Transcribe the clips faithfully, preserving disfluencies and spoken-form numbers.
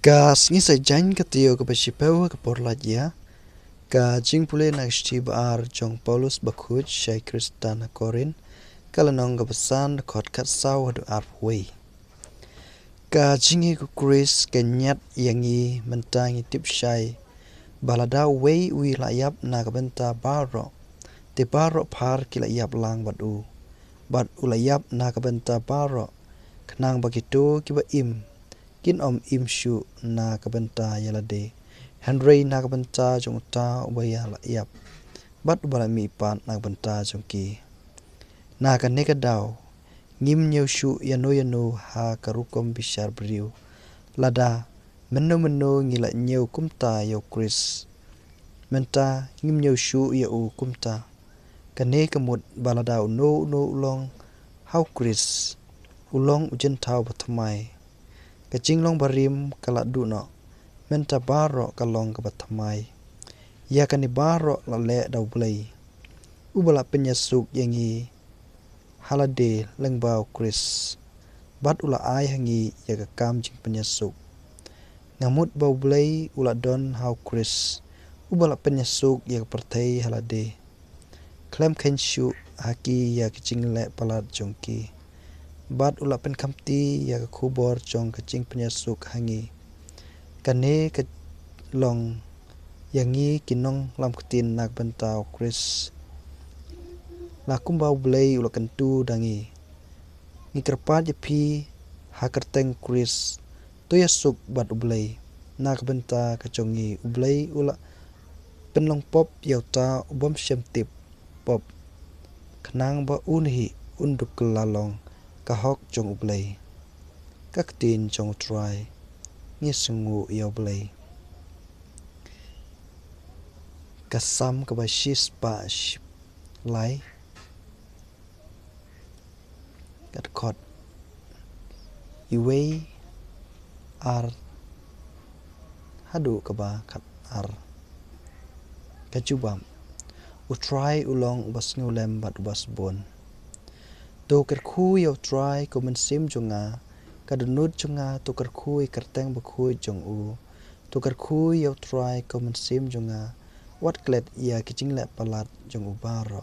Ka sngi Saitjaiñ ka taïew kaba shiphew ka por lait ïa ka jingpule na ka shithi ba ar jong u Paulus bakhuid sha ki Khristan ha Korinth, ka lynnong kaba san, dkhot khatsaw haduh arphew wei. Ka jingïeit u Khrist ka ñiad ïa ngi, mynta ngi tip shai ba lada uwei u la ïap na ka bynta baroh, te baroh phar ki la ïap lang bad u. Bad u la ïap na ka bynta baroh, khnang ba kito kiba im kin ym im shuh na ka bynta ïa lade, hynrei na ka bynta jong uta uba la ïap bad uba la mihpat na ka bynta jong ki. Na kane ka daw ngim ñiew shuh ïano ïano ha ka rukom bishar briew. Lada mynno mynno ngi la ñiew kumta ïa u Khrist, mynta ngim ñiew shuh ïa u kumta. Kane ka mut ba lada uno uno u long ha u Khrist, u long u jingthaw ba thymmai. Ka jinglong barim ka la duh noh, mynta baroh ka long kaba thymmai. Ïa kane baroh la leh da u Blei, uba la pynïasuk ïa ngi ha lade lyngba u Khrist, bad u la ai ha ngi ïa ka kam jingpynïasuk. Nga mut ba u Blei u la don ha u Khrist, uba la pynïasuk ïa ka pyrthei ha lade, khlem kheiñ shuh ha ki ïa ki jingleh palat jong ki. Bad u la pynkhamti ïa ka khubor jong ka jingpynïasuk ha ngi. Kane ka long ïa ngi ki nonglam ktien na ka bynta u Khrist, la kumba u Blei u la kyntu da ngi. Ngi kyrpad ïa phi ha ka kyrteng u Khrist, to ïasuk bad u Blei. Na ka bynta ka jong ngi u Blei u la pynlong pop ïa uta u bym shym tip pop, khnang ba un hi un duh kylla long ka hok jong u Blei. Ka ktien jong u Trai. Ngi sngewnguh ïa u Blei. Ka Salm kaba shispah shiphew lai, ka dkhot iwei, ar haduh kaba khatar. Ka jubab: U Trai u long uba sngewlem bad uba sbun. To kyrkhu ïa u Trai ko mynsiem jong nga, ka dohnud jong nga to kyrkhu ïa ka kyrteng bakhuid jong u. To kyrkhu ïa u Trai ko mynsiem jong nga, wat klet ïa ki jingleh palat jong u baroh.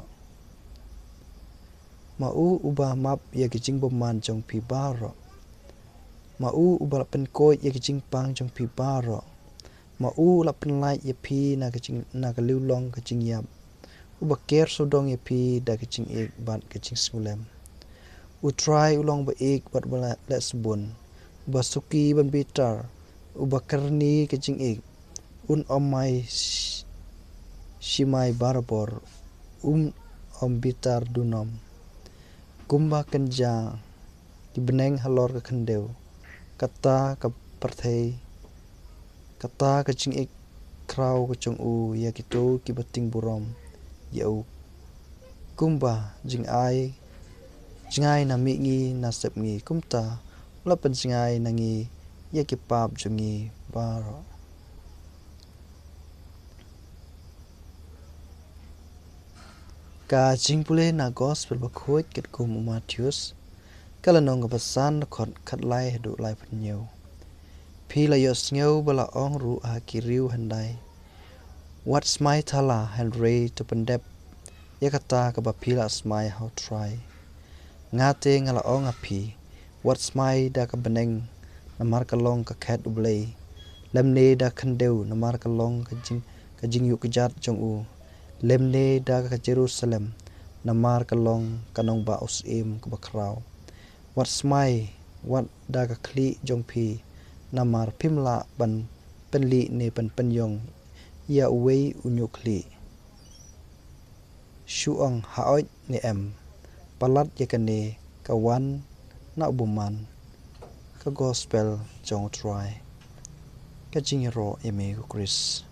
Ma u uba map ïa ki jingbymman jong phi baroh. Ma u uba la pynkoit ïa ki jingpang jong phi baroh. Ma u la pynlait ïa phi na ka jing, na ka liwlong ka jingïap. Uba ker sawdong ïa phi da ka jingïeit bad ka jingsngewlem. U Trai u long ba ïeit bad ba leh, leh sbun, uba suki ban bitar, uba kyrni ka jingïeit. Un ym mai sh-, shimai barabor, un ym bitar junom. Kumba kynja ki bneng halor ka khyndew, kata ka pyrthei, kata ka jingïeit khraw ka jong u ïa kito kiba tieng burom ïa u. Kumba jingai, jngai na mihngi na sepngi, kumta u la pynjngai na ngi ïa ki pap jong ngi baroh. Ka jingpule na Gospel bakhuid katkum u Mathaios, ka lynnong kaba san, dkhot khatlai haduh laiphew hynñiew. Phi la ïohsngew ba la ong ruh ha ki riew hyndai: Wat smai thala, hynrei to pyndep ïa kata kaba phi la smai ha u Trai. Nga te nga la ong ha phi, wat smai da ka bneng, namar ka long ka khet U Blei, lymne da ka khyndew, namar ka long ka jing, ka jingïuh kjat jong u, lymne da ka Jerusalem, namar ka long ka nongbah u syiem kaba khraw. Wat smai wat da ka khlieh jong phi, namar phim lah ban pynlieh ne ban pynïong ïa uwei u ñiuh khlieh. Shu ong haoid ne em, palat ïa kane ka wan na u bymman. Ka Gospel jong u Trai. Ka jingïaroh ïa me ko Khrist.